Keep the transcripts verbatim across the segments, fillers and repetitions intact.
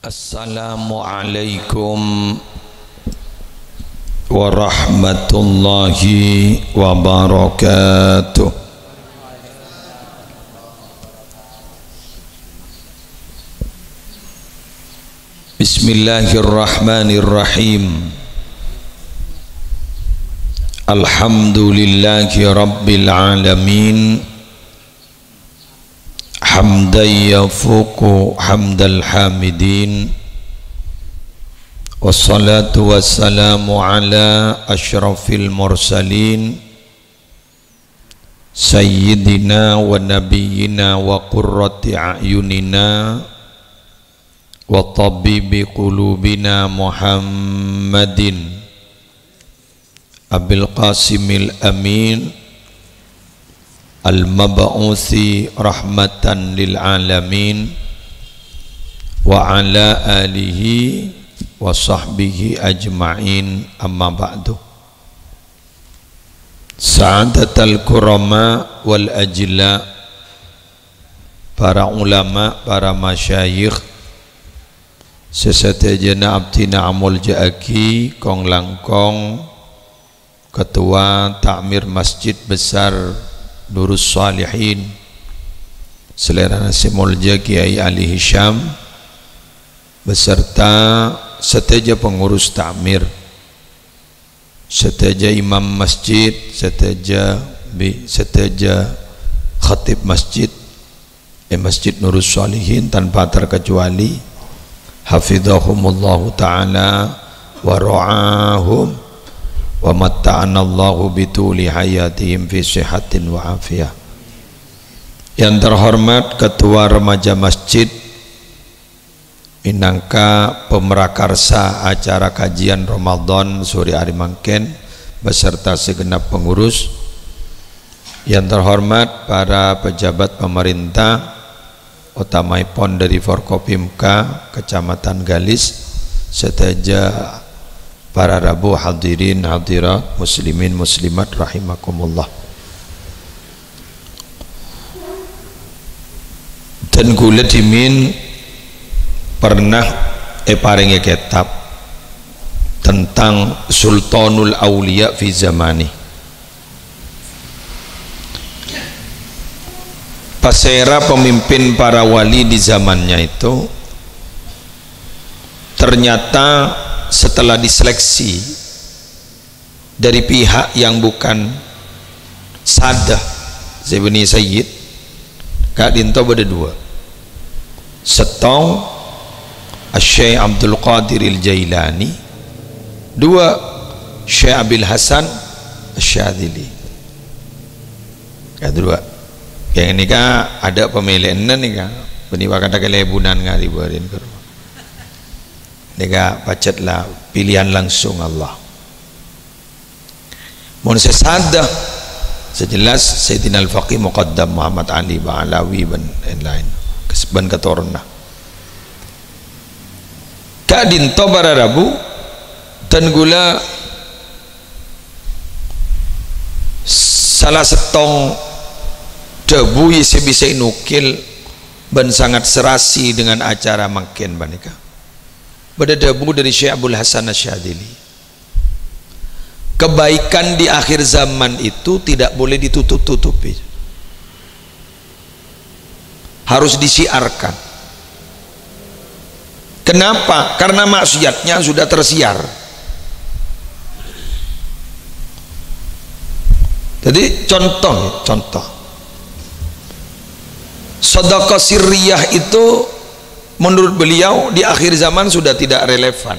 Assalamualaikum warahmatullahi wabarakatuh. Bismillahirrahmanirrahim. Alhamdulillahi rabbil alamin. Hamdan yafuqu hamdal hamidin. Wassalatu wassalamu ala asyrafil mursalin, sayyidina wa nabiyyina wa qurrati a'yunina wa tabibi qulubina Muhammadin Abil Qasimil Amin al-mab'usi rahmatan lil alamin, wa ala alihi wa sahbihi ajma'in, amma ba'du. Sa'adatal kurama wal ajla, para ulama, para masyayikh, sè sadhâjâna abdhina amolja'aghi, kong-langkong Ketua Takmir Masjid Besar Nurus Shalihin, salèrana sè molja Kiai Ali Hisham, beserta sadhâjâ pengurus takmir, sadhâjâ imam masjid, sadhâjâ bi-, sadhâjâ khatib masjid, è Masjid Nurus Shalihin tanpa terkecuali, hafizahumullahu ta'ala wa ra'ahum, wa matta'anallahu bituli hayatihim fi sihatin wa afiyah. Yang terhormat Ketua Remaja Masjid, minangka pamrakarsa acara kajian Ramadan sore hari mangkèn beserta segenap pengurus, yang terhormat para pejabat pemerintah, otamaèpon dari Forkopimka Kecamatan Galis, sadhâjâ para rabu hadirin hadirat muslimin muslimat rahimakumullah. Dan kaulâ dhimèn pernah èparèngè kètab tentang Sultanul Auliya fi zamani. Pasèra pemimpin para wali di zamannya itu, ternyata setelah diseleksi dari pihak yang bukan sadhâ, sè bânnè sayyid, ka'dinto bâdâ dua. Sèttong, Syekh Abdul Qadir Al-Jailani. Dua, Syekh Abil Hasan Asy-Syadzili. Kadhuwâ. Yang nèka adâ' pamèlèyanna nèka. Bânnè wakadhâ kalèbunan ngari bârin karo. Nèka pajhât la pilihan langsung Allah. Mon sè sadhâ, sè jelas Sayyidina Al-Faqih Muqaddam Muhammad Ali Ba'alawi bân laèn-laèn, bân katoronna. Ka'dinto para rabu, dan kaulâ sala sèttong dhâbu sè bisa ènukil bân sangat serasi dengan acara mangkèn panèka. Bâdâ dhâbu dâri Syekh Abul Hasan Asy-Syadzili. Kebaikan di akhir zaman itu tidak boleh ditutup-tutupi. Harus disiarkan. Kenapa? Karena maksiatnya sudah tersiar. Jadi contoh, contoh. Sedekah sirriyah itu menurut beliau di akhir zaman sudah tidak relevan.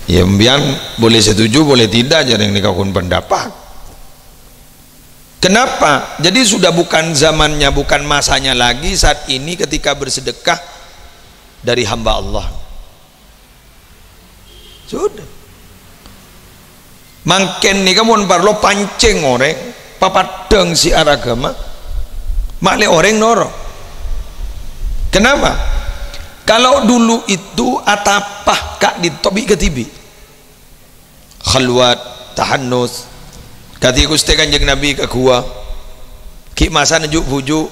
Ya, mbiyan boleh setuju, boleh tidak, jadi ini kakun pendapat. Kenapa? Jadi sudah bukan zamannya, bukan masanya lagi saat ini ketika bersedekah dari hamba Allah. Sudah. Mangkèn nèka mon parlo pancèng orèng, papaddhâng siar agama, ma'lè orèng noro'. Kenapa? Kalau dulu itu atapa ka'dinto bi' kadhibi'. Khalwat, tahannus. Kadhi Ghustè Kanjeng Nabi ka ghuwa. Ghi' masa nèju'-bhuju'.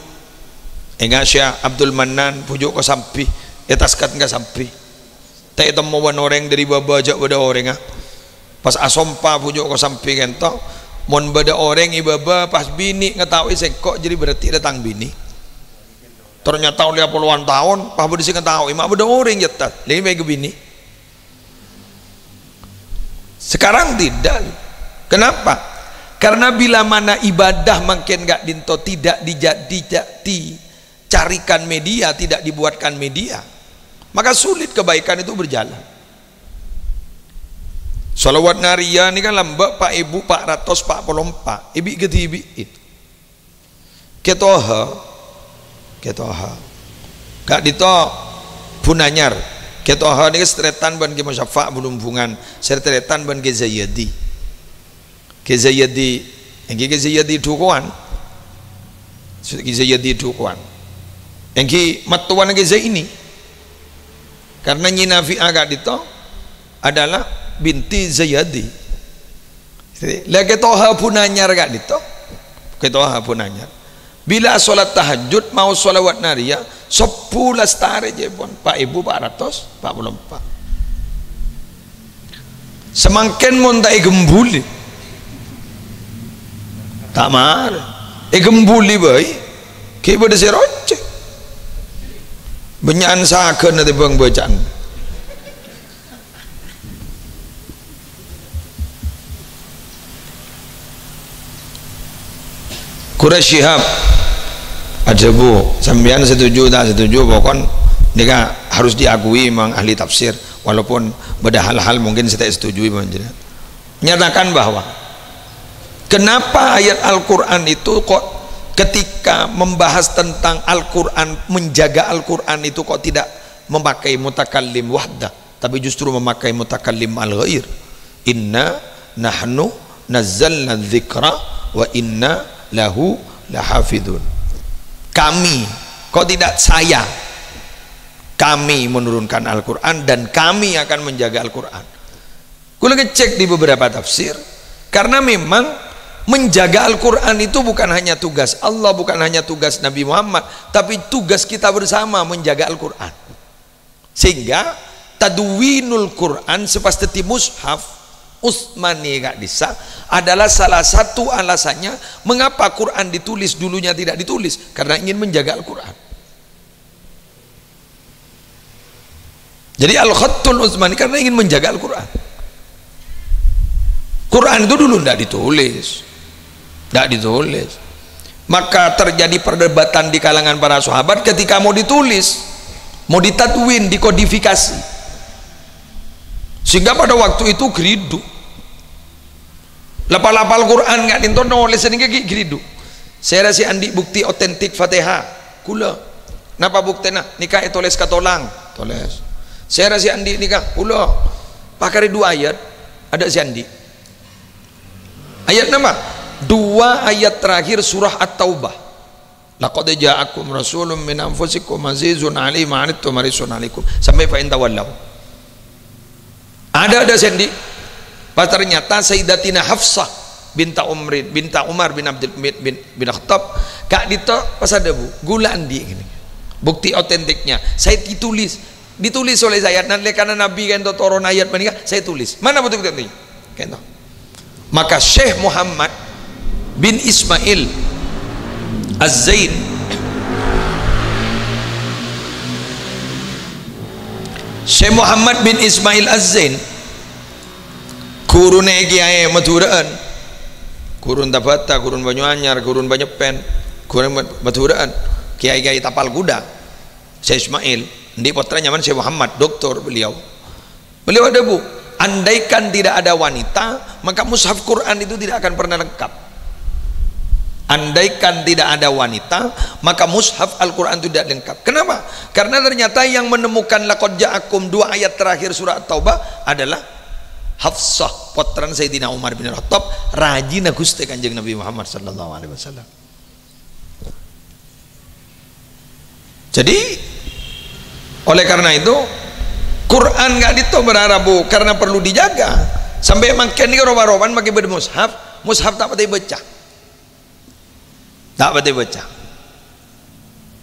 Ènga' Syekh Abdul Mannan, bhuju' Kosambi, ètaskat ka Sambi. Ta' ètemmo bân orèng dâri bâbâ jhâ' bâdâ orèngnga. Pas asompa bhuju' Kosambi kènto, "Mon bâdâ orèng è bâbâ pas binè' ngatao'è sèngko', jârèya berarti dâ' tang binè." Ternyata ollè polowan taon, pas bâdâ sè ngatao'è, ma' bâdâ orèng jhâ' ta', lè mè' binè. Sekarang tidak. Kenapa? Karena bila mana ibadah mangkèn ka'dinto tidak dija-, dija-, dicarikan media, tidak dibuatkan media, maka sulit kebaikan itu berjalan. Shalawat nariyah nèka lambâ' pa' èbu pa' ratos pa' polo empa', èbi' kadhibi'in. Kè Toha, Kè Toha. Ka'dinto Bhunanyar. Kè Toha nèka sè tarètan bân Kè Musyafa' Bulumbungan, sè tarètan bân Kè Zayadi. Kè Zayadi, èngghi Kè Zayadi Dukowan. Kè Zayadi Dukowan. Èngghi mattowana Kè Zaini. Karena Nyi Nafi'ah ka'dinto adalah binti Zayadi. Lha Kè Toha Bhunanyar ka'dinto. Kè Toha Bhunanyar. Bilâ sholat tahajjud maos shalawat nariyah, sobbhu lastarè jhâ' pon, pa' èbu pa' ratos pa' polo empa'. Samangkèn mon ta' èghembuli, ta' mara. Èghembuli bhâi, ghi' bâdâ sè rocè. Bânnya'an saghâna tèmbhâng bâca'an. Quraisy Shihab adhâbu, "Sampèyan setuju ta' setuju, pokon nèka harus diakui memang ahli tafsir, walaupun bâdâ hal-hal mungkin sè ta' setujui panjhennengan." Nyatakan bahwa kenapa ayat Al-Qur'an itu kok ketika membahas tentang Al-Qur'an, menjaga Al-Qur'an itu kok tidak memakai mutakallim wahdah, tapi justru memakai mutakallim al-ghair. "Inna nahnu nazzalna dzikra wa inna lahu lahafidun." Kami, kok tidak saya? Kami menurunkan Al-Qur'an dan kami akan menjaga Al-Qur'an. Kula ngecek di beberapa tafsir, karena memang menjaga Al-Qur'an itu bukan hanya tugas Allah, bukan hanya tugas Nabi Muhammad, tapi tugas kita bersama menjaga Al-Qur'an. Sehingga tadwinul Qur'an sè pas dhâddhi mushaf Utsmani ka'dissa' adalah salah satu alasannya mengapa Qur'an ditulis dulunya tidak ditulis, karena ingin menjaga Al-Qur'an. Jadi Al-Khattul Utsmani karena ingin menjaga Al-Qur'an. Quran itu dulu tidak ditulis. Tidak ditulis. Maka terjadi perdebatan di kalangan para sahabat ketika mau ditulis, mau ditadwin, dikodifikasi. Sehingga pada waktu itu gridhu. Lapal-lapal Quran ka'dinto nolès nèka ghi' gridhu. Sèra sè andi' bukti otentik Fatihah? Kaulâ. Napa buktèna? Nèka ètolès ka tolang. Tolès. Sèra sè andi' nèka? Kaulâ. Pakarè dua ayat. Adâ' sè andi'. Ayat napa? Dua ayat terakhir surah At-Taubah. "Laqad ja'akum rasulun min anfusikum azizun alaihi ma anittum harisun alaikum." Sampai "fa in tawallau." Adâ', adâ' sè andi'. Pas ternyata Sayyidatina Hafsah binta Umrin, binta Umar bin Abdul, bin, bin, bin Khattab, ka'dinto pas adhâbu, "Kaulâ andi' ngènè. Bukti otentiknya. Saya ditulis." Ditulis oleh saya, nan lèkana Nabi ka'dinto toron ayat panèka, saya tulis. Mana bukti-bukti? Ka'dinto. Maka Syekh Muhammad bin Ismail Az-Zain, Syekh Muhammad bin Ismail Az-Zain, ghuruna kèyaè Madhurâ'ân, ghurun Tabata, ghurun Banyuanyar, ghurun Banyepèn, ghurun Mad-, Madhurâ'ân, kèyaè-kèyaè tapal kuda. Syekh Ismail, andi' pottra nyamana Syekh Muhammad, doktor beliau. Beliau adhâbu, "Andaikan tidak ada wanita, maka mushaf Quran itu tidak akan pernah lengkap. Andaikan tidak ada wanita, maka mushaf Al-Quran itu tidak lengkap." Kenapa? Karena ternyata yang menemukan "Laqad ja'akum", dua ayat terakhir surah At-Taubah, adalah Hafsah, pottrana Sayyidina Umar bin Khattab, rajina Ghustè Kanjeng Nabi Muhammad sallallahu alaihi wasallam. Jadi, oleh karena itu, Quran ka'dinto bârâ' rabu karena perlu dijaga. Sampè' mangkèn nèka rowa-rowan makè bâdâ mushaf, mushaf ta' patè èbâca. Ta' patè èbâca.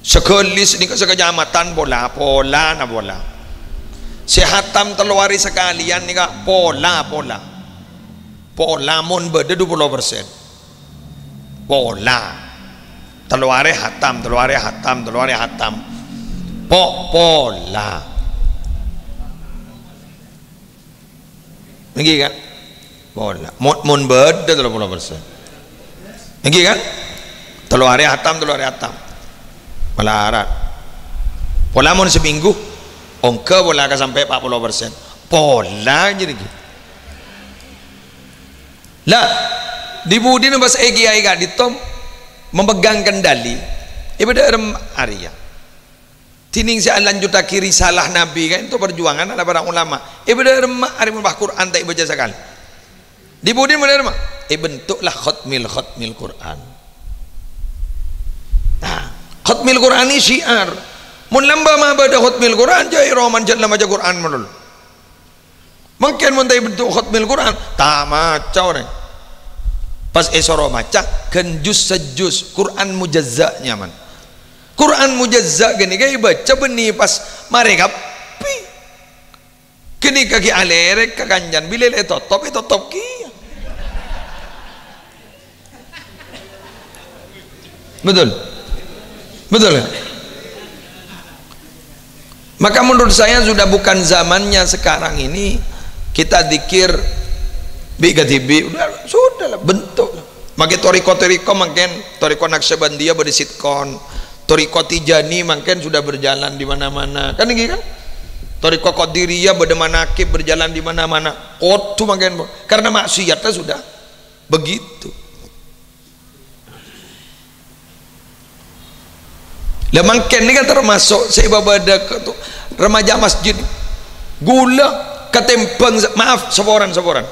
Sè ghâlis nèka sakacamatan pola, polana pola. Sè hatam tello arè sakalèyan nèka pola, pola. Pola mon bâdâ dua puluh persen. Pola. Tello arè hatam, tello arè hatam, tello arè hatam. Po-, pola. Èngghi, kan? Pola. Mon, mon bâdâ tello puluh persen. Èngghi, kan? Tello arè hatam, tello arè hatam. Malarat. Pola mon samènggu, ongghâ pola ka sampè' empat puluh persen. Pola jârèya. Lah, di-budina pas è kiai ka'dinto memegang kendali, è bâdâ remma arèya. Dhinèng sè alanjhuttaghi risalah Nabi ka'dinto parjuwangan ala para ulama. È bâdâ remma arè mon pas Qur'an ta' èbâca sakalè. Di-budina bâdâ remma? Èbentuklah khatmil, khatmil Qur'an. Nah, khatmil Qur'an ini syiar. Mon lambâ' ma' bâdâ khatmil Qur'an, jâ' è roma jhâ' la maca Qur'an malolo. Mangkèn mon ta' èbentuk khatmil Qur'an, ta' maca orèng. Pas èsoro maca, ghân juz sajuz, Qur'an mujazza nyamana. Qur'an mujazza ghânèka èbâca bânnè pas marè kabbhi. Ghânèka ghi' alèrèk ka kancana, bilâ la ètotop, ètotop kèya. Betul? Betul, kan? Maka menurut saya sudah bukan zamannya sekarang ini kita zikir bi' kadhibi', udah, sudahlah, bentuklah. Makkè thariqah-thariqah mangkèn, thariqah Naqsyabandiyah bâdâ sitkon, thariqah Tijani mangkèn sudah berjalan di mana-mana. Kan èngghi, kan? Thariqah Qadiriyah bâdâ manaqib berjalan di mana-mana. Kodhu mangkèn, Bu. Karena maksiatnya sudah begitu. Lah mangkèn nèka termasuk sè èbâbâdâ ka tu-, remaja masjid. Ghulâ katèmbhâng sa-, maaf, saporana, saporana.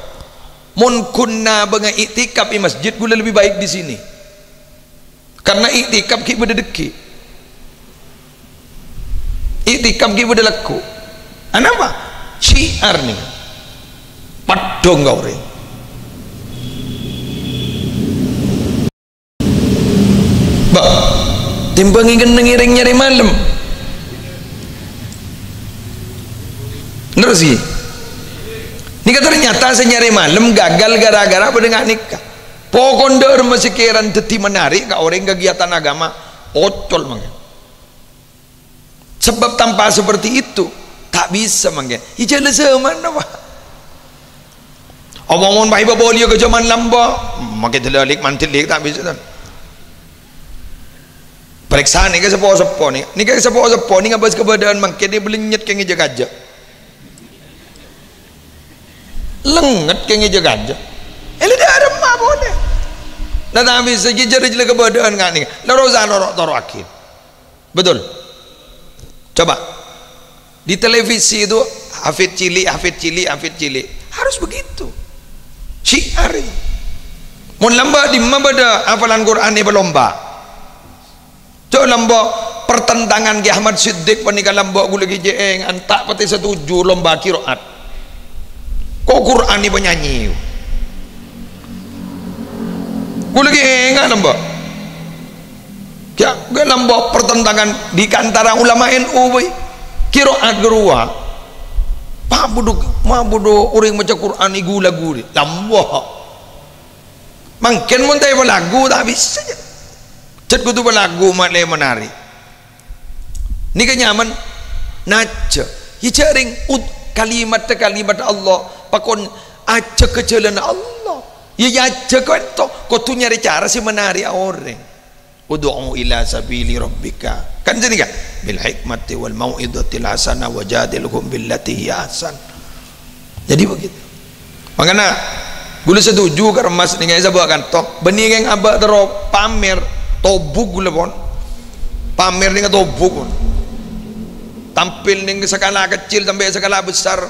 Mon ghun nabângnga iktikaf è masjid, ghulâ lebih baik di sini. Karena iktikaf ghi' bâdâ dhâggi'. Iktikaf ghi' bâdâ lagghu'. Anapa? Syiar nèka. Peddhong ka orèng. Bâ, tèmbhângè kennengnga rèng nyarè malem. Nerrossaghi. Nèka ternyata sè nyarè malem gagal gara-gara padâ nga' nèka. Pokok dâ' remma sè kèran dhâddhi menarik ka orèng kegiatan agama, ocol mangkèn. Sebab tanpa seperti itu, ta' bisa mangkèn. Ijâ la zaman apa? Omong-omong, bâi bâbâliya ka zaman lambâ', makkè dâlâlik mandâlik ta' bisa, tan. Parèksa nèka sè po-seppo nèka. Nèka sè po-seppo nèka ngabâs kabâdâ'ân mangkèn nèka bâlènyet kèng è jâ-kajâ. Lengnget kèng è jâ-kajâ. Èlè dâ' remma polè. Nah, ta' bisa jâjâr jâ la kabâdâ'ân nga' nèka. Loro sa loro toro'aghi. Betul? Coba. Di televisi itu hafid cilik, hafid cilik, hafid cilik. Harus begitu. Syiar itu. Mon lambâ' dimma bâdâ hafalan Qur'an èpalomba. Jâ' lambâ' pertentangan Ki Ahmad Siddiq panèka lambâ' ghulâ ghi' jhâ' ènga' ta' patè satuju lomba qiraat. Ko' Qur'an èpanyanyè. Ghulâ ghi' ènga' lambâ'. Kèya, kèya lambâ' pertentangan di antara ulama N U bhâi. Qiraat ghâruwa. Mabudhu, mabudhu orèng maca Qur'an èghulâ-ghuli. Lambâ'. Mangkèn mon ta' èpalagu ta' bisa, jâ. Jhât kodhu palagu ma' lè manarè. Nèka nyamana najjhâ. Iyâ jhâ' rèng ud-, kalimat-kalimat Allah, pakon ajhâk ka jhâlânna Allah. Iyâ, iyâ ajhâk ka'dinto, kodhu nyarè cara sè manarè orèng. "Ud'u ila sabili rabbika." Kan jârèya, "Bil hikmati wal mau'izatil hasanah wajadilhum billati hiya ahsan." Jadi begitu. Mangkana, ghulâ satuju ka remma nèka, sabâ' kanto. Bânnè kèng abâ' terro pamer, tobuk ghulâ pon. Pamer nèng tobuk pon. Tampil nèng skala kecil sampè' skala besar.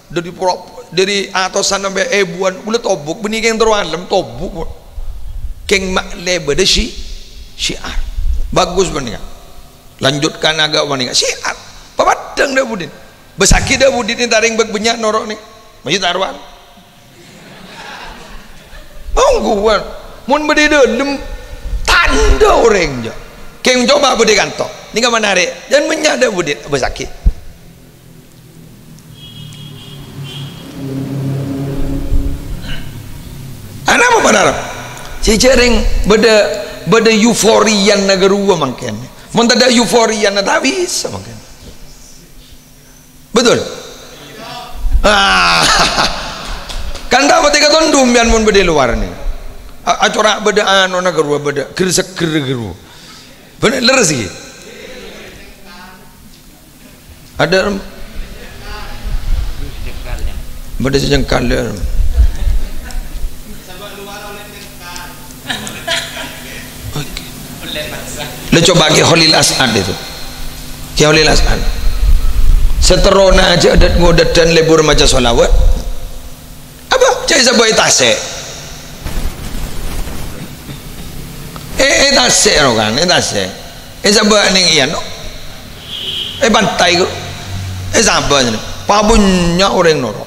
Dâri pura-, dâri atosan sampè' èbuwân, ghulâ tobuk, bânnè kèng terro alem, tobuk, Bu. Kèng ma' lè bâdâ syi-, syiar. Bagus panèka. Lanjutkan agak panèka. Syiar. Papaddhâng dâ' budina. Bâsaghi dâ' budina ta' rèng bâk bânnya' noro' nèka. Maju tarowan. Ongghuwân. Mon bâdâ è dâlem, tandhâ orèng, jâ. Kèng coba budi kanto. Nèka menarik. Dan mennyada budi besakit. Ana apa berharap? Si jering beda beda euforia negara mangkèn. Mon tidak euforia na tak bisa mangkèn. Betul? Ah, kan tak berarti katon dumbian mon beda luar nih. A- acora beda anu negara beda ger-seger negara. Bener leres sih. Ada rem-, beda sejengkal ya. Oke. Lo coba Ki Kholil As'ad itu. Ki Kholil As'ad. Seterona aja adat ngodat dan lebur maca solawat. Apa? Cai sapa e tasè'? Eh, eh tasè' no kan, eh tasè'. Eh sapa ning iya no? Eh pantai ku. Eh sapa ini? Pabunya orang noro.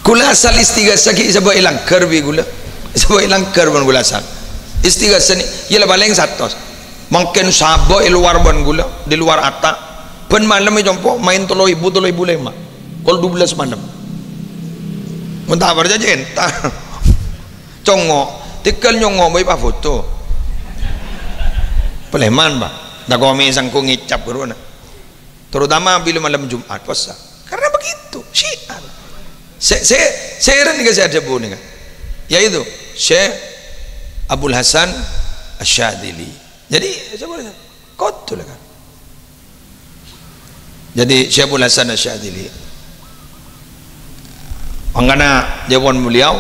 Kula asal istighasa ki sapa e langgar bi kula. Sapa e langgar ban kula asal. Istighasa ni, ya lah paling satos. Mangkèn sapa e luar ban kula, di luar ata. Ban malem e compo main telo ebu, telo ebu lema. Kol dua belas malem. Mun ta' parcajâ entar. Congo, tegal nyongo bae pa foto. Paleman, Pak. Da kome sangko ngecap guru na. Terutama bila malam Jumat puasa. Karena begitu, syiar. Se, se, seren ke saya ada bu ni kan. Yaitu Syekh Abul Hasan Asyadili. Jadi, coba lihat. Kotu lah kan. Jadi, Syekh Abul Hasan Asyadili. Mangkana, jawaban beliau,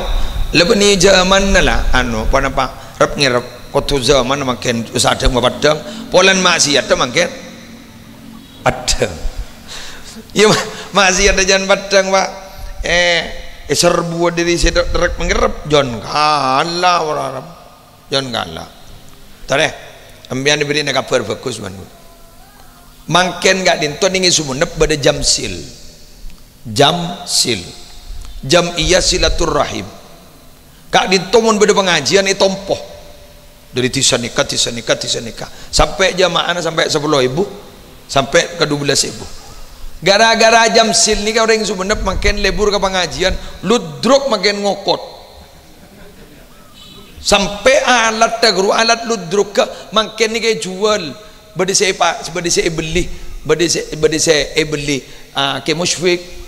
lebih ni zaman lah, anu, apa napa, rep ngerep. Kotu zaman makin usah ada mapadang. Polan maksiat makin Padang. Iya, ma-, maksiat ajan padang, Pak. Eh, eh, serbu diri sedok terek mengerep, jon kala ora arep. Jon kala. Tareh, empian diberi kabbar bagus, man. Mangken ka'dinto ning Sumenep bada jam sil. Jam sil. Jam iya silaturrahim. Ka'dinto mon bada pengajian etompo. Dari desa neka, desa neka, desa neka. Sampai jamaahna sampai sepuluh ribu, sampai ke dua belas ribu. Gara-gara jam sil neka orang Sumenep makin lebur ke pengajian, ludruk makin ngokot. Sampai alat dagru, alat ludruk ke makin neka jual. Bada se pa-, bada se ebeli, bada se, bada se ebeli, ah, Ki Musyfik.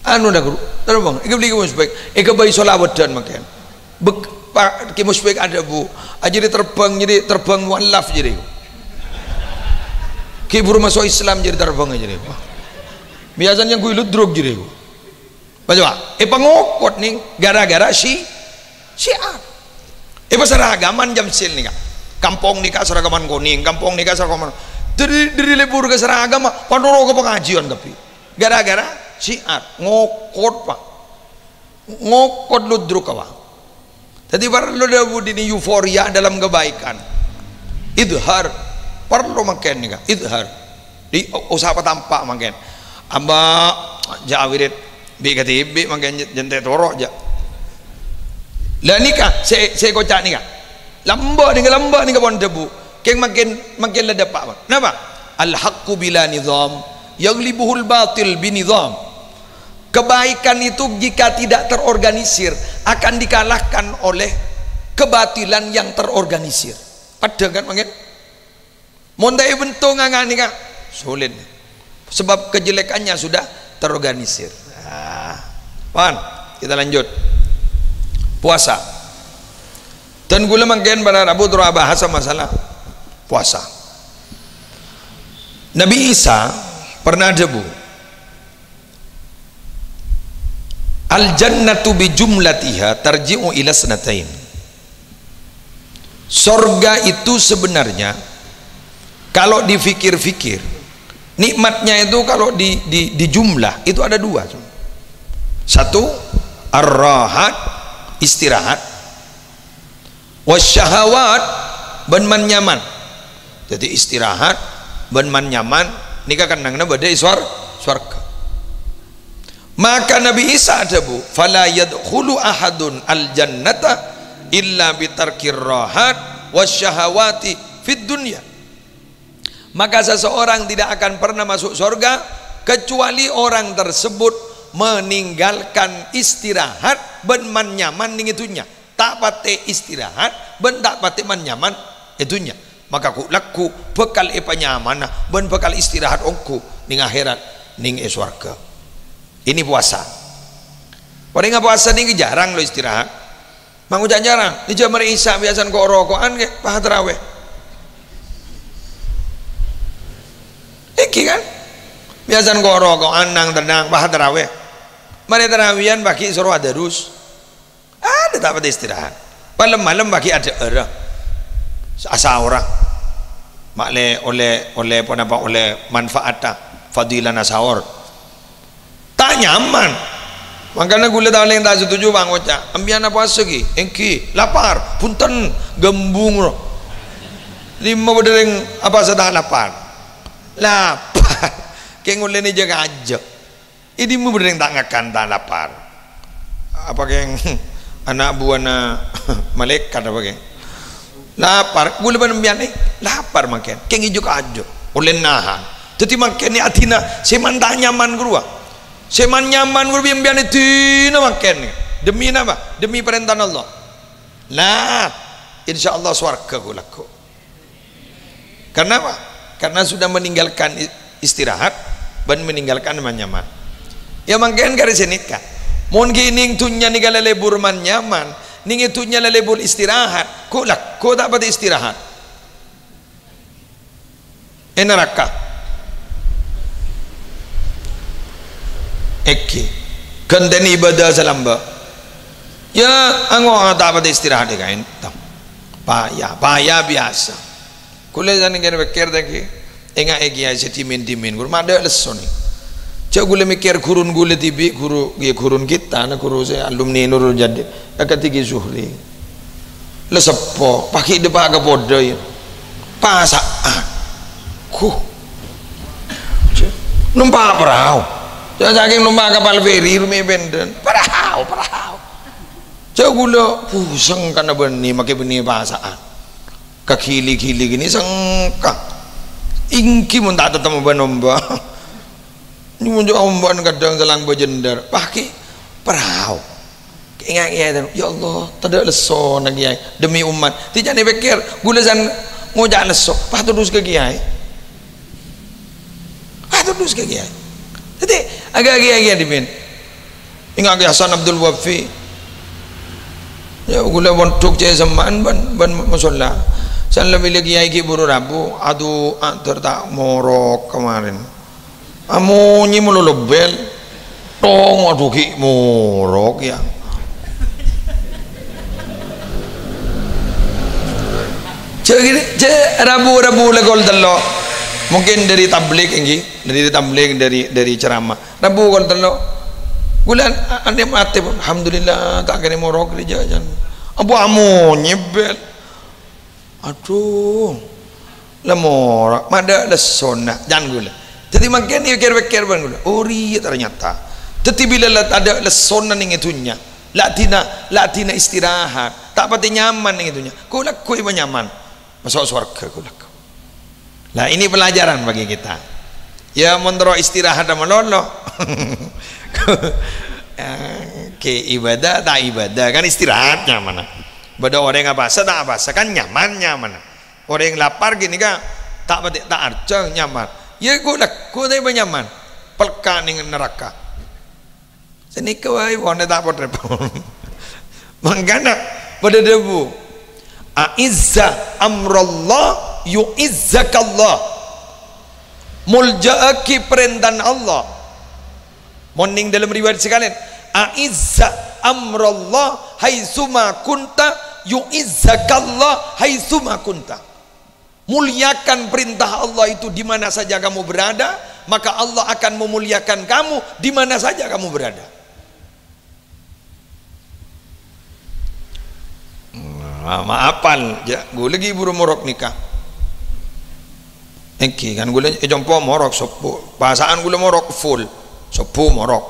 Anu dah guru, terbang. Ika beli Ki Musyfik. Ika bai solawedan makin. Bek-, Pak Ki Musyfik ada bu. Ah, jadi terbang, jadi terbang mualaf jadi. Ki buru masuk Islam jadi terbang jadi. Wah. Biasanya yang gue ludruk jadi. Baca, Pak. Eh, pengokot nih, gara-gara si, si A. Eh, pas seragaman jam sil nih, Kak. Kampung nih, Kak, seragaman kuning. Kampung nih, Kak, seragaman. Dari, dari lebur ke seragam, Pak. Pandoro ke pengajian, tapi. Gara-gara syiar, ngokot, Pak. Ngokot ludruk, Pak. Jadi perlu ada budini euforia dalam kebaikan. Idhar. Perlu makin nih, Kak. Idhar. Di, usah apa tampak makin. Amba ja' awirit bi' katibi makin jente toro ja'. Lah nika, se, se koca' nika. Lamba nika, lamba nika pon debu. Keng makin, makin la dapa', Pak. Napa? Al-haqqu bila nizam, yaghlibuhul batil binizam. Kebaikan itu jika tidak terorganisir akan dikalahkan oleh kebatilan yang terorganisir. Padahal kan, mungkin? Mon ta' èbento ngangani, Kak, sulit. Sebab kejelekannya sudah terorganisir. Nah, pan, kita lanjut. Puasa. Dan kula mangkèn para rabu terus bahas masalah puasa. Nabi Isa pernah adhâbu, "Al-jannatu bi jumlatiha tarji'u ila isnatain." Sorga itu sebenarnya, kalau dipikir-pikir, nikmatnya itu kalau di, di, dijumlah, itu ada dua. Satu, ar-rahat, istirahat. Wasyahawat, ban man-nyaman. Jadi istirahat, ban man-nyaman, nika kennengnganna bâdâ è swar-, swarga. Maka Nabi Isa adhâbu, "Fala yadkhulu ahadun al-jannata illa bitarkir rahat wasyahawati fid dunya. Maka seseorang tidak akan pernah masuk surga kecuali orang tersebut meninggalkan istirahat bân man-nyaman neng è dhunnya. Ta' patè istirahat bân ta' patè man-nyaman è dhunnya. Maka ghu'-, lagghu' bhâkal èpanyamana bân bhâkal istirahat ongghu neng akhèrat, neng è sowarghâ. Ini puasa. Orèng apowasa nèka jhârâng lo istirahat. Mangoca' jhârâng, nèka jhâ' marè Isya biyasana ko'-roko'an kè, pas tarawèh. Èngghi kan? Biyasana ko'-roko'an, nang-tennang, pas tarawèh. Marè tarawèhan paghi' soro adarus. Adâ' ta' patè istirahat. Malem-malem paghi' adhâ'ârâ. Asaorra. Ma'lè ollè, ollè ponapa, ollè manfaatta fadilana saor. Ta' nyaman. Mangkana ghulâ ta' ollè ta' setuju, Bang, ngoca', "Empèyan apowasa, ghi?" "Èngghi." "Lapar?" "Bhunten, ghâmbung, ro." Dimma bâdâ rèng apowasa ta' lapar? Lapar. Kèng ollèna jâ-kajâ. È dimma bâdâ rèng ta' ngakan, ta' lapar? Apa kèng ana' buwâna malaèkat apa kèng? Lapar, ghulâ bân empèyan, eh, lapar mangkèn. Kèng è jâ-kajâ, ollè nahan. Dhâddhi mangkèn nè adina sè man ta' nyaman ghâruwa. Sè man-nyaman ghâruwa bi' empèyan èdina mangkèn. Demi napa? Demi parèntana Allah. Nah, insyaallah sowarghâ ghu-, lagghu'. Karena apa? Karena sudah meninggalkan i-, istirahat bân meninggalkan man-nyaman. Ya, mangkèn karè sè nèka. Mon ghi' neng dhunnya nèka lalèbur man-nyaman, neng è dhunnya lalèbur istirahat, ghu'-, lagghu' ta' patè istirahat. È naraka. Èngghi. Ghântèna ibâdâ sè lambâ'. Ya, ango' ta' patè istirahat è kaènto. Paya, paya biyasa. Ghulâ sanèka pèkkèr ta' ghi? Ènga'è kèyaè sè dhimèn-dhimèn, ghuru madâ' lesso nè. Jhâ' ghulâ mèkkèr ghurun ghulâ dhibi', ghuru, ya, ghurun kita, na ghuru sè alumni Nurul Jadid, akadhi Kè Zuhri. La seppo, paghi' dâpa' ka Podai. Pasa'an. Huh. Nompa' parao. Jhâ' sakèng nompa' kapal feri, rumè' pèndhân. Parao, parao. Jhâ' ghulâ pusèng kana bânnè, makè bânnè pasa'an. Kaghili-ghili gini sengka. Èngghi mon ta' tatemmo bân omba'. Nyomonjo omba'na kadhâng salang bâjândhâr. Paghi' parao. Ènga'è, ya Allah, tadâ' lessona kèyaè. Demi umat. Dhâddhi jhâ' nè pèkkèr, ghulâ san ngoca' lesso. Pas todus ka kèyaè. Pas todus ka kèyaè. Dhâddhi, aga-aga kèyaè dhimèn. Ènga'è Hasan Abdul Wafi. Ya, ghulâ mondhuk cè' semma'an bân, bân mosolla. San la bilâ kèyaè ghi' buru rabu, adu, ator ta' morok kamarèn. Amonyè malolo bel. Tong, adu ghi' morok, ya. Jhâ' gini, jhâ' rabu-rabu la kol tello'. Mungkin dâri tablig, èngghi. Dâri tablig, dâri, dâri ceramah. Rabu kol tello'. Ghulâ an-, anè matè, alhamdulillah, ta' kènè morok rèya jhân. Abu amonyè bel. Adu. La morok, madâ' lessona, jhân ghulâ. Dhâddhi mangkèn èpèkkèr-pèkkèr bân ghulâ. Oh, rèya ternyata. Dhâddhi bilâ la tadâ' lessona nèng è dhunnya. La dina, la dina istirahat. Ta' patè nyaman nèng è dhunnya. Ghu'-lagghu' èpanyaman. Maso' sowarghâ ghu'-lagghu'. Lah, ini pelajaran bagi kita. Ya, mon terro istirahat malolo. Kè ibadah, ta' ibadah, kan istirahat nyamana. Bâdâ orèng apowasa, ta' apowasa, kan nyaman, nyamana. Orèng lapar gini, Ka', ta' patè, ta' arjhâ, nyaman. Ya, ghu'-lagghu' ta' èpanyaman. Pelka' nèng naraka. Sanèka wae, pokona ta' pot-repot. Mangkana, padâ dhâbu, "A'izza amrallah, yu'izzakallah." Molja'aghi parèntana Allah. Mon nèng dâlem riwayat sakalèyan, "A'izza amrallah haitsuma kunta, yu'izzakallah haitsuma kunta." Muliakan perintah Allah itu di mana saja kamu berada, maka Allah akan memuliakan kamu di mana saja kamu berada. Nah, ma-, apal, jhâ', ghulâ ghi' buru morok nèka. Èngghi, kan ghulâ è compo' morok, sobbhu. Pasa'an ghulâ morok full. Sobbhu morok.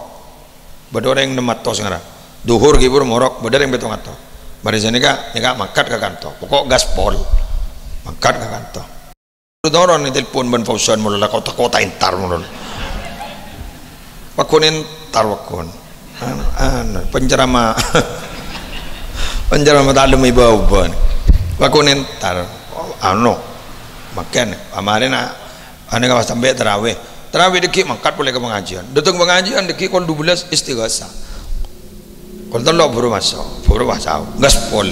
Bâdâ orèng nem atos ngara. Dhuhur ghi' buru morok, bâdâ orèng pèttong atos. Marè sanèka, nèka mangkat ka kanto. Pokok gaspol. Mangkat ka kanto. Toron nèka telpon bân Fauzan molo la kota-kota entar molo. Wagun entar wagun. Anu, anu, penceramah. Penceramah ta' lem iba-uba. Wagun entar. Anu, makan. Pamarèna, anu ka pas sampè' tarawih. Tarawih dhâggi' mangkat polè ka pangajiân. Dâteng pangajiân dhâggi' kol dua belas istighosah. Kol tello' buru maso', buru maso', gaspol.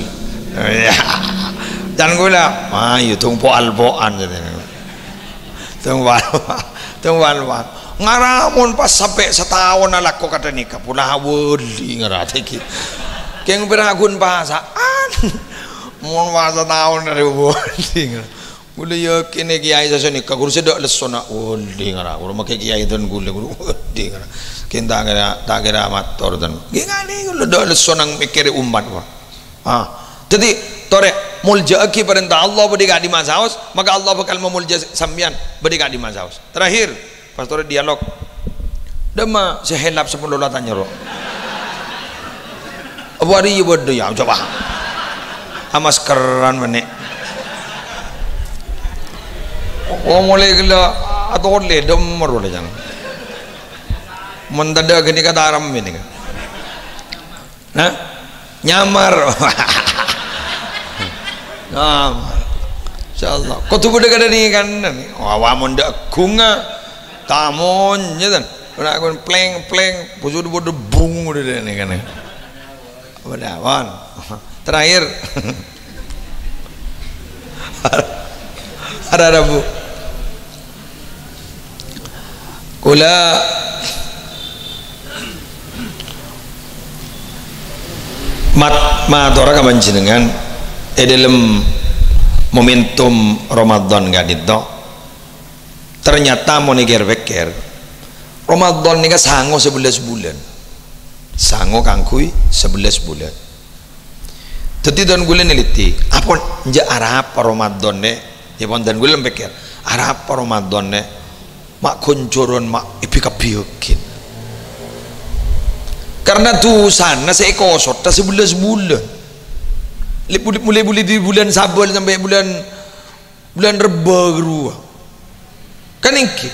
Can kaulâ, ayo, tong poal-poan, katanya. Tong poal-poan, tong poal-poan. Ngara mon pas sampè' sataon alako kadhâ' nèka, pola wali ngara dhâggi'. Kèng pèra' ghun pasa'an. Mon pas sataon arè wali ngara. Kaulâ yakin è kèyaè sè sanèka, ghuru sè dâ' lessona, wali ngara, ghuru makè kèyaè dân kaulâ, ghuru, wali ngara. Kèng ta' kèra, ta' kèra mator dân. Ghi' ngalè kaulâ dâ' lesso nang mèkkèrè ommat, wah. Ah, dhâddhi, torè, molja'aghi parènta Allah bâdâ è ka'dimma saos, maka Allah bhâkal mamolja sampèyan bâdâ è ka'dimma saos. Terakhir, Pastor dialog. Dâmma sè helap sapolo la tanya ro. Apa arè iyâ bâdâ ya, coba. Amaskeran mènè. Oh, molaè ghellâ' atolè dâmma ro la jang. Mon tadâ' ghânèka taram mènè. Hah? Nyamar. Nyamar. Insyaallah. Kodhu bâdâ kadhâ' nèkan. Wah, wah, mon dâ' ghunga. Tamon, ya, tan. Ora kon pleng, pleng. Bujur bâdâ bung udah deh nèkan. Apa dah, wan? Terakhir. Ada, ada, Bu. Kaulâ mat-, matora ka panjhennengngan è dâlem momentum Ramadan ka'dinto. Ternyata mon èkèr-pèkkèr, Ramadan nèka sango sabellâs bulân. Sango kaangghuy sabellâs bulân. Dhâddhi, dân kaulâ nèlèdhi, apa enjâ' arapa Ramadan nè-, ya, pon dân kaulâ pèkkèr, arapa Ramadan nè-, ma' ghonjhârân ma' èbhi-kabbhiyâghin. Karna dhusana sè èkosodhâ sabellâs bulân. Lè-, bulè-, molaè bulân dâri bulân Sabâl sampè' bulân Bulân Rebbâ ghâruwa. Kan èngghi.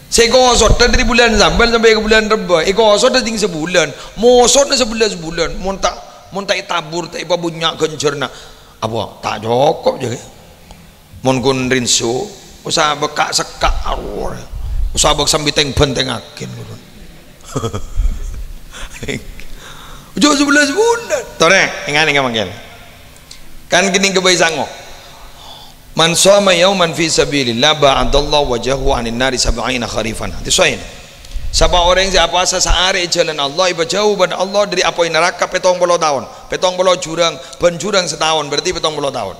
Sè èkosodhâ dâri bulân Sabâl sampè' ka bulân Rebbâ. Èkosodhâ ding sabulân. Mosona sabellâs bulân. Mon ta', mon ta' ètabur, ta' èpabânnya' ghânjhârna. Apa? Ta' cokop, jâ. Mon ghun rinso, usaha bâ' ka'-sekka' aror. Usaha bâ' sambi tèng-bhântèngngaghin, ghun. Jâ' sabellâs bulân. Torè, ènga', ènga' mangkèn. Kan kènèng ghâbây sango. "Man shoma yauman fi sabilillah ba'adallahu wajhahu 'anin nari sab'ina kharifan." Hadis sahih. Sapa orèng sè apowasa saarè è jhâlân Allah, èpajhâu bân Allah dâri apoy naraka pèttong polo taon. Pèttong polo jhurâng, bân jhurâng sataon, berarti pèttong polo taon.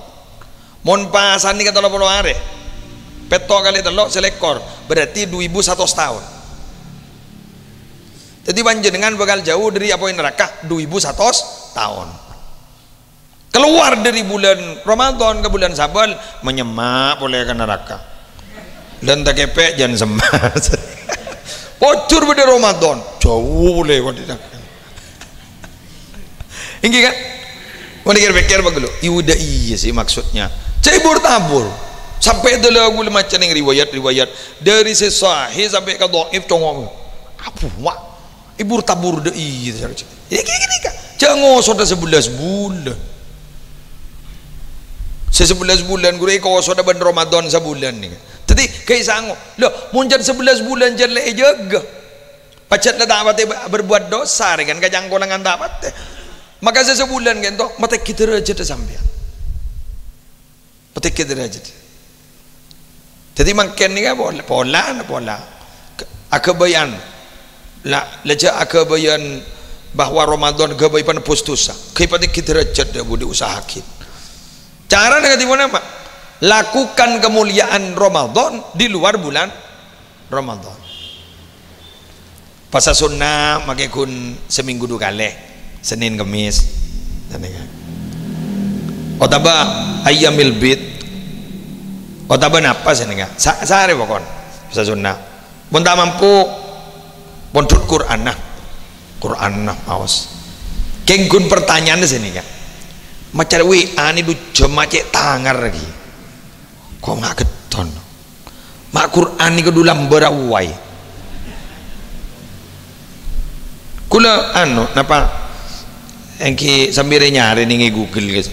Mon pasana ka tello polo arè, pètto' kalè tello', sèlèkor, berarti du èbu satos taon. Dhâddhi panjhennengngan bhâkal jhâu dâri apoy naraka du èbu satos taon. Kalowar dâri bulân Ramadan ka bulân Sabâl, manyemma' polè ka naraka. Lan ta' kèpè' jân semma'. Pojhur bâdâ Ramadan, jhâu polè ka naraka. Èngghi, kan? Mon èkèr-pèkkèr, bâgâllu. Iyâ, iyâ sih maksudnya. Cè' bur-tabur. Sampè' dâlâ kaulâ maca neng riwayat-riwayat. Dâri sè sahih sampè' ka dhaif, congo'. Abu, wa'. Èbur-tabur dâ' iyâ, saja. Nèka, nèka, nèka. Jhâ' ngosodhâ sabellâs bulân. Sè sabellâs bulân, ghuru èkosodhâ bân Ramadan sabulân nèka. Dhâddhi, ghâi sango. Lho, mon jhân sabellâs bulân jhân lè èjâgâ. Pajhât la ta' patè bâ-, berbuat dosa, rè kan, kacangkolangan ta' patè. Maka sè sabulân ghânto, matèghi dârâjhâddhâ sampèyan. Patèghi dârâjhâddhâ. Dhâddhi mangkèn nèka pol-, pola, pola. Aghâbâyân. La, la jhâ' aghâbâyân bahwa Ramadan ghâbây panebbhus dhusa. Ghâi patèghi dârâjhâddhâ budi usahaghin. Carana kadhi ponapa? Lakukan kemuliaan Ramadan di luar bulan Ramadan. Pasa sonna makè ghun samènggu du kalè, Sennèn Kemmès. Otabâ ayyamil bid. Otabâ napa sennènga? Sa-, sarè pokon. Pasa sonna. Mon ta' mampu, pondhut Qur'anna. Qur'anna, aos. Kèng ghun pertanyaanna sennènga. Maca W A nè du jhâmma cè' tangar ghi. Ko' ma' getton. Ma' Qur'an nèko du lambâr awway. Kaulâ anu, napa, èngghi sambi rè-nyarè nèng è Google, guys.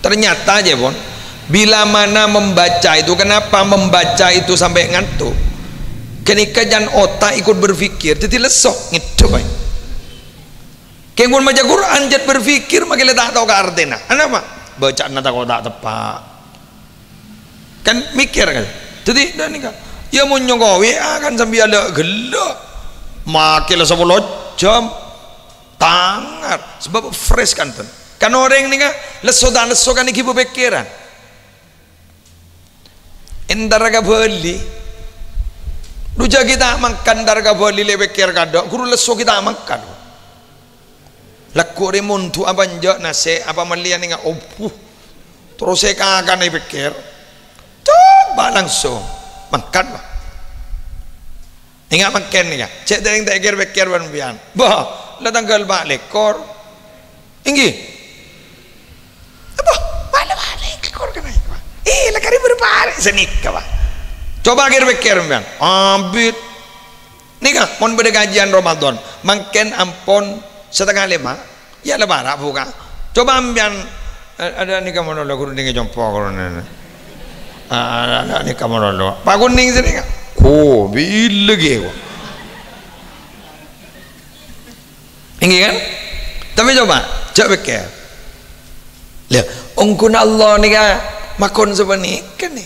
Ternyata, jâ, pon, bila mana membaca itu, kenapa membaca itu sampai ngantuk? Ghânèka jhân otak ikut berpikir, dhâddhi lesso, ngèdhep aè. Kèng pon maca Qur'an jhât berpikir, makè la ta' tao ka artèna. Anapa? Bâca'anna tako' ta' teppa'. Kan mèkkèr kan. Dhâddhi, ghânèka. Yâ, mon nyoko W A kan sambi alè' ghellâ'. Makè la sapolo jhâm. Tangar. Sabâb fresh kan, ten. Kan orèng nèka lesso ta' lesso kan èngghi pèkkèran. Entar ka Bali. Du jhâ' ghi' ta' mangkan entar ka Bali lè pèkkèr kadâ', ghuru lesso ghi' ta' mangkan. Lagghu' rè mondu apa enjâ' nasè', apa mellèyan nènga', obuh. Terros sè kakan èpèkkèr. Coba langsung. Mangkan, Pak. Nènga' mangkèn nèka. Cè' tèrèng ta' èkèr-pèkkèr bân pèyan. Bâh, la tangghâl pa' lèkor. Èngghi. Apa? Pa' lè-, pa' lèkor kènè', Pak. Eh, la karè bârâmpa arè sanèka, Pak. Coba kèr-pèkkèr, pèyan. Abit. Nèka, mon bâdâ kajiyân Ramadan, mangkèn ampon satengnga lèma', yâ la para' buka. Coba ampèyan, eh, adâ' nèka malolo, ghuru nèng è compo' ghuru nèng. Ah, adâ' nèka malolo. Pa' kunèng sanèka. Ko, bilâ ghi, ko. Èngghi kan? Tapè coba, jhâ' pèkkèr. Lah, ongghuna Allah nèka makon sapanèka nè.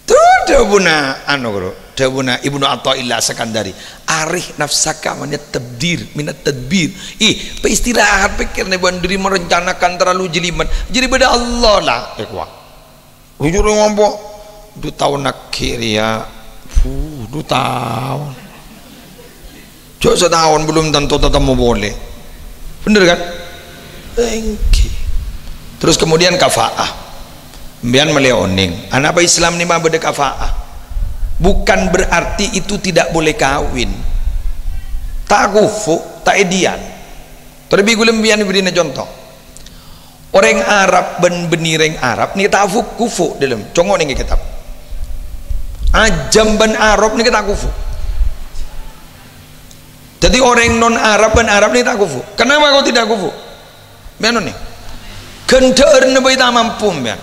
Terros dhâbuna, anu, ghuru, dhâbuna Ibnu Athaillah As-Sakandari, "Arih nafsaka minat tabdir, minat tadbir." Ih, paistirahat pèkkèrna bân dhâri merencanakan terlalu jelimet. Jârèya bâdâ Allah la, èkowa. Jujur ngompo, du taon aghi' rèya, fuh, du taon. Jhâ' sataon belum tentu tatemmo polè. Bhender kan? Èngghi. Terus kemudian kafa'ah. Sampèyan malè onèng. Anapa Islam nèka bâdâ kafa'ah? Bukan berarti itu tidak boleh kawin. Ta' kufu, ta' èdiyân. Terlebih ghulâ sampèyan bherri'na conto. Orèng Arab bân bânnè rèng Arab nèka ta' fu-, kufu dâlem. Congo' nèng è kètab. Ajâm bân Arab nèka ta' kufu. Dhâddhi orèng non-Arab bân Arab nèka ta' kufu. Kenapa kok tidak kufu? Mèno nè. Ghân dhâ'ârna bhâi ta' mampu, sampèyan.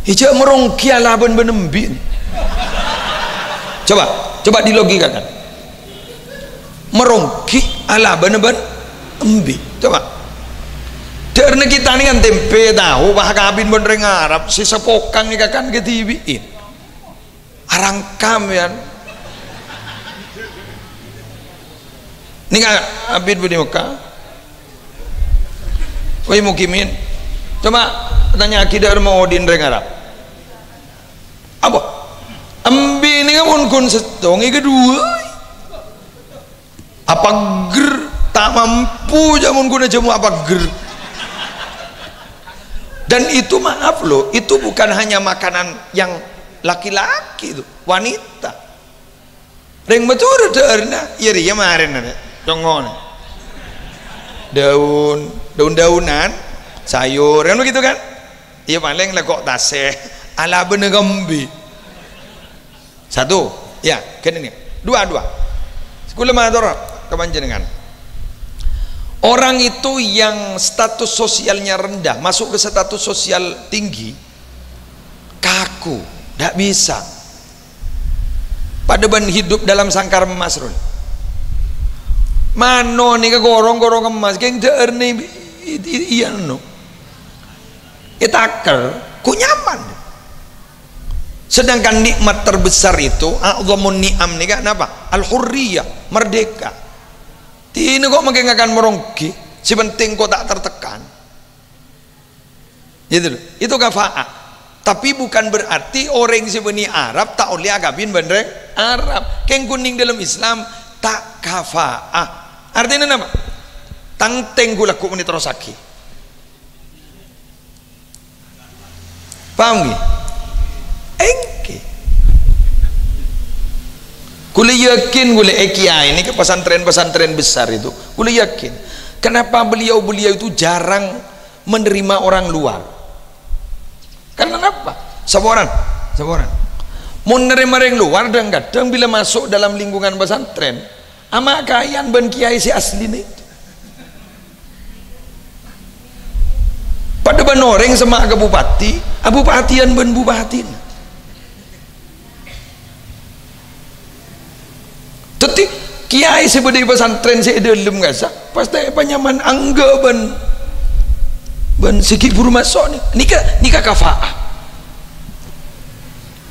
Ijâ maronggi alabân bân embi'. Coba, coba dilogikakan. Maronggi alabân bân embi'. Coba. Dhâ'ârna kita nèka kan tèmpè, tahu, pas kabin bân rèng Arab, sè sapokang nèka kan kadhibi'in. Arangka, sampèyan. Nèka abit budi Mekah. Wahai mukimin, coba tanya'aghi dhâ'âr maodi'na rèng Arab. Apa? Embi' nèka mon ghun sèttong, è kadhuwâ. Apagher, ta' mampu jâ' mon ghun ajâmo apagher. Dan itu, maaf loh, itu bukan hanya makanan yang laki-laki itu, wanita. Rèng Madhurâ dhâ'ârna, iyâ rèya marèna, Nè', congona. Daun, daun-daunan, sayur, kan begitu kan? Iyâ palèng lèko' tasè', alabâna embi'. Satu, ya, kan ini. Dua, dua. Kaulâ mator ka panjhennengngan. Orang itu yang status sosialnya rendah, masuk ke status sosial tinggi, kaku, ndak bisa. Padâ bân hidup dalam sangkar emas, Rul. Mano nèka korong-korong emas, kèng dhâ'ârna i-, i-, i-, iyâ, no. Ètaker, ghu nyaman. Sedangkan nikmat terbesar itu, a'dhamun ni'am nèka napa? Al-hurriyah, merdeka. Dinah kok mangkèn ngakan maronggi, sè penting kok ta' tertekan. Gitu loh. Itu kafa'ah. Tapi bukan berarti orèng sè bânnè Arab ta' ollè akabin bân rèng Arab. Kèng ghun nèng dâlem Islam ta' kafa'ah. Artèna napa? Tangtèng ghulâ ghu' mènè terrossaghi. Paham ghi? Èngghi. Ghulâ yakin, ghulâ, eh, kiai ini ke pesantren-pesantren besar itu, ghulâ yakin. Kenapa beliau-beliau itu jarang menerima orang luar. Karena apa? Saporana, saporana. Mon nerima orang luar, kadang-kadang bila masuk dalam lingkungan pesantren, ama' kayan bân kiai sè asli nèka. Padâ bân orèng sè ma' ka bupati, abupatian bân bupatina. Dhâddhi, kiai sè bâdâ è pesantren sè è dâlem kassa', pastè panyaman angghâ bân, bân sè ghi' bhuru maso' nè-, nèka, nèka kafa'ah.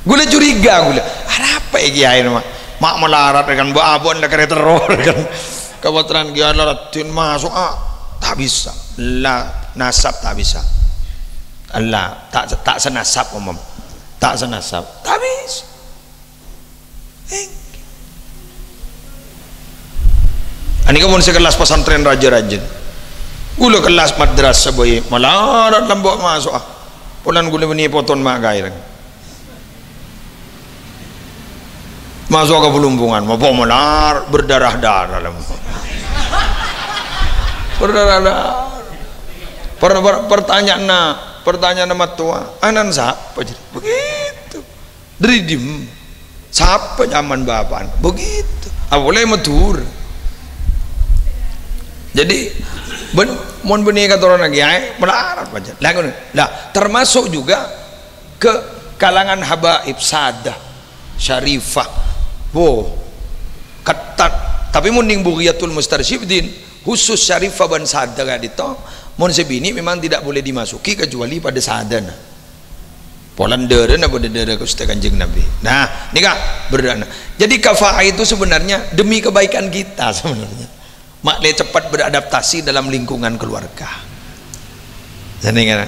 Ghulâ curiga, ghulâ. Arapa è kiai ma'? Ma' malarat kan, mbok abon la karè terro kan. Kapotteran kiai la raddhin maso', ah, ta' bisa. La nasab ta' bisa. Allah, ta', ta' sanasab, omom. Ta' sanasab. Ta' bisa. Èngghi. Anèka mon sè kellas pesantren rajâ-rajâ. Ghulâ kellas madrasah bhâi malarat lambâ' maso'a. Polana ghulâ bânnè poton ma' kaèrèng. Maso' ka Balumpongan, mapa malarat berdarah-darah lambâ'. Berdarah-darah. Per-, per-, pertanyaanna, pertanyaanna mattowa, "Ana'na sapa?" Jadi, begitu. Dâri dimma? Sapa nyamana bapa'na? Begitu. Apolè Madhurâ. Jadi, bân-, mon bânnè katoronan kiai, malarat pajhât. Lah, ngono. Lah, termasuk juga ke kalangan habaib, sadah, syarifah. Wo, ketat. Tapi mon nèng Bughiyatul Mustarsyidin, khusus syarifah bân sadah ka'dinto, mon sè binè' memang tidak boleh dimasuki kecuali padâ sadhâna. Polana dârâna padâ dârâ Ghustè Kanjeng Nabi. Nah, nèka berrâ'na. Jadi kafa'ah itu sebenarnya demi kebaikan kita sebenarnya. Ma'lè cepat beradaptasi dalam lingkungan keluarga. Jâ' nèka.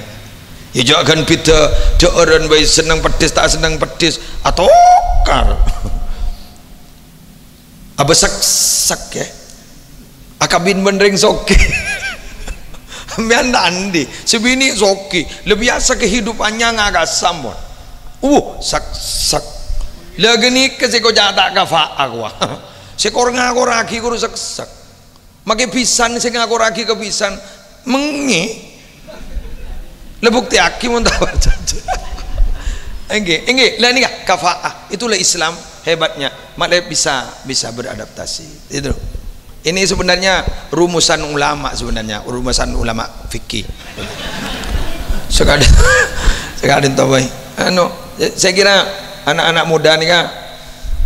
Ya jâ' ghân bhidhâ, dhâ'ârân bhâi senneng peddhis, ta' senneng peddhis, atokar. Abeseksek, ya. Akabin bân rèng soghi. Sampèyan ta' andi', sè binè' soghi, la biyasa kehidupannya ngakassa, mon. Uh, seksek. La ghânèka sè koca' ta' kafa'ah, wa. Sè kor-ngakorraghi kor seksek. Makè bhisan sè ngakorraghi ka bhisan, mengngè. La buktèyaghi mon ta' parcajâ. Èngghi, èngghi. La nèka kafa'ah. Itulah Islam hebatnya. Ma'lè bisa, bisa beradaptasi. Itu. Ini sebenarnya rumusan ulama sebenarnya, rumusan ulama fikih. Sekali, sekali to, boy. Anu, saya kira anak-anak muda nèka,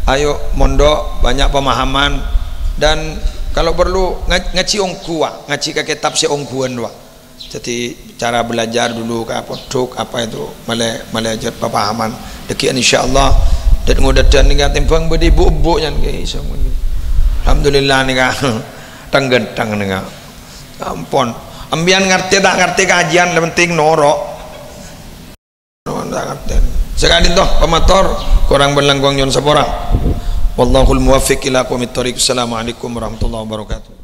ayo mondok, banyak pemahaman, dan kalau perlu nga-, ngajhi ongghu, wa, ngajhi ka kètab sè ongghuwân, wa. Jadi, cara belajar dulu ka pondhuk, apa itu, ma'lè, ma'lè ajhât papahaman. Dâgghi'ân, insyaallah, dât-ngodâdân nèka tèmbhâng bâdâ bu'-embu' nyan, kaè, iso. Alhamdulillah, nèka, tang-ghânteng nèka. Ampon. Sampèyan ngartè ta' ngartè kajiyân, la penting noro'. Noro' ta' ngartè. Saka'dinto, pamator, korang bân langkong nyo'on sapora. Wallahul muwaffiq ila aqwamit thoriq. Assalamualaikum warahmatullahi wabarakatuh.